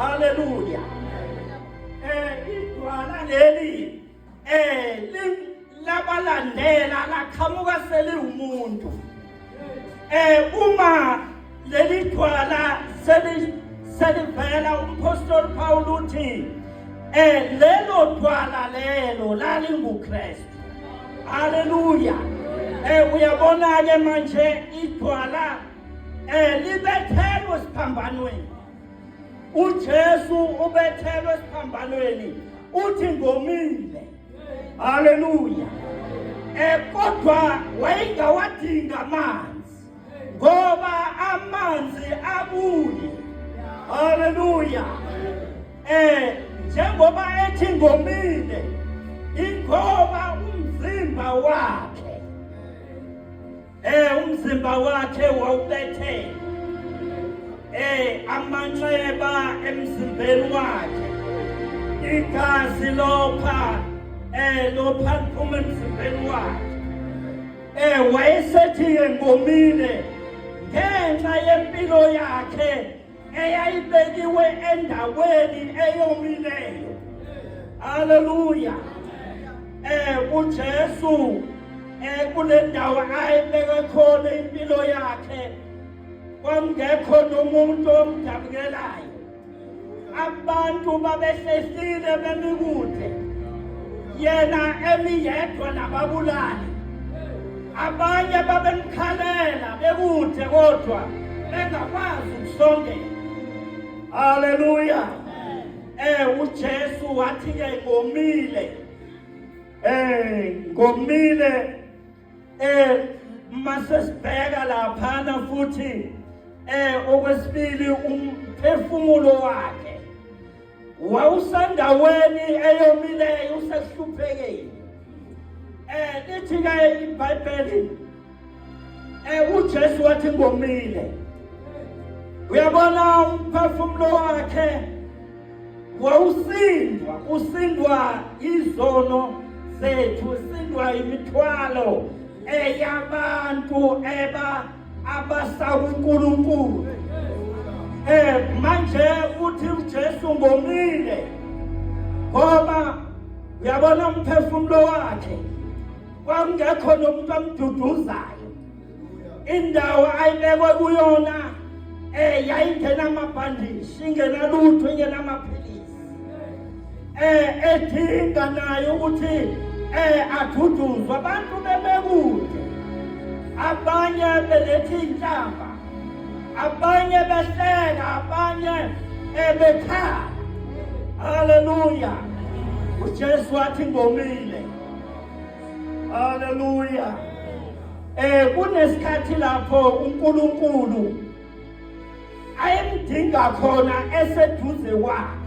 Haleluya. Idwala leli labalandela laqhamuka seliwumuntu. Uma leli dwala selivela umpostoli Paul uthi lelo dwala lelo lalinguKristu. Haleluya. Uyabona ke manje idwala libethelwe esiphambanweni. uJesu ubethelwe esiphambanweni uthi ngomile. Haleluya. Kodwa wayengawadinga amanzi ngoba amanzi abuye. Haleluya. Njengoba ethi ngomile ingoba umzimba wakhe umzimba wakhe wawubethe amanxeba emzimbeni wakhe igazi lopha lopha liphuma emzimbeni wakhe. Wayesethi-ke ngomile ngenxa yempilo yakhe eyayibekiwe endaweni eyomileyo. Haleluya. uJesu kule ndawo ayibeke khona impilo yakhe kwakungekho nomuntu omdabukelayo. Abantu babehlehlile bemi kude, yena emi yedwa nababulali. Abanye babemkhalela bekude kodwa bengakwazi ukusondela. Haleluya. uJesu wathi ke ngomile. Ngomile. Mase sibheka laphana futhi okwesibili umphefumulo wakhe wawusendaweni eyomileyo, usehluphekile. Lithi ke iBhayibheli uJesu wathi ngomile. Uyabona umphefumulo wakhe wawusindwa, usindwa izono zethu, usindwa imithwalo eyabantu eba abasakuNkulunkulu. Manje uthi uJesu ngomile ngoba uyabona umphefumulo wakhe kwakungekho nomuntu amduduzayo. Indawo ayibekwe kuyona yayingenamabhandishi, ingenalutho, ingenamaphilisi. Edinga naye ukuthi aduduzwe, abantu bebekude, abanye beletha iy'nhlamba, abanye behleka, abanye bekhala. Haleluya. uJesu wathi ngomile. Haleluya. Kunesikhathi lapho uNkulunkulu ayemdinga khona eseduze kwakhe.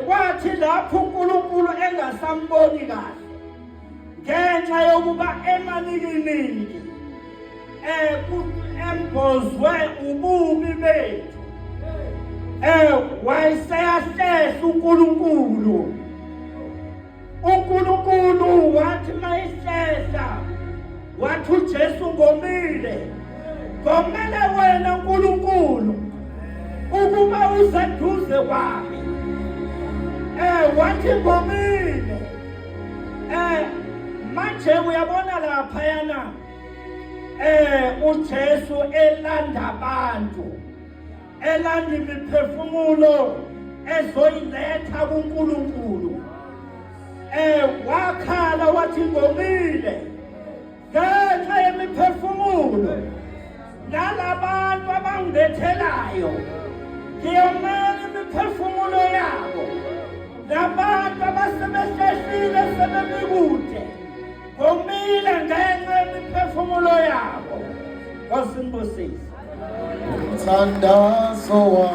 Kwathi lapho uNkulunkulu engasamboni kahle ngenxa yokuba emanikiniki embozwe ububi bethu, wayeseyahlehla uNkulunkulu. uNkulunkulu wathi mayihlehla wathi uJesu ngomile, ngomele wena uNkulunkulu ukuba useduze kwami. Wathi ngomile. Manje uyabona laphayana uJesu elanda abantu, elanda imiphefumulo ezoyiletha kuNkulunkulu. Wakhala wathi ngomile ngenxa yemiphefumulo nalabantu abangibethelayo, ngiyomela imiphefumulo yabo nabantu abasebehlehlile sebemikude, ngomile ngenxa yemiphefumulo yabo. Nkosi nibusise. Mthandazo.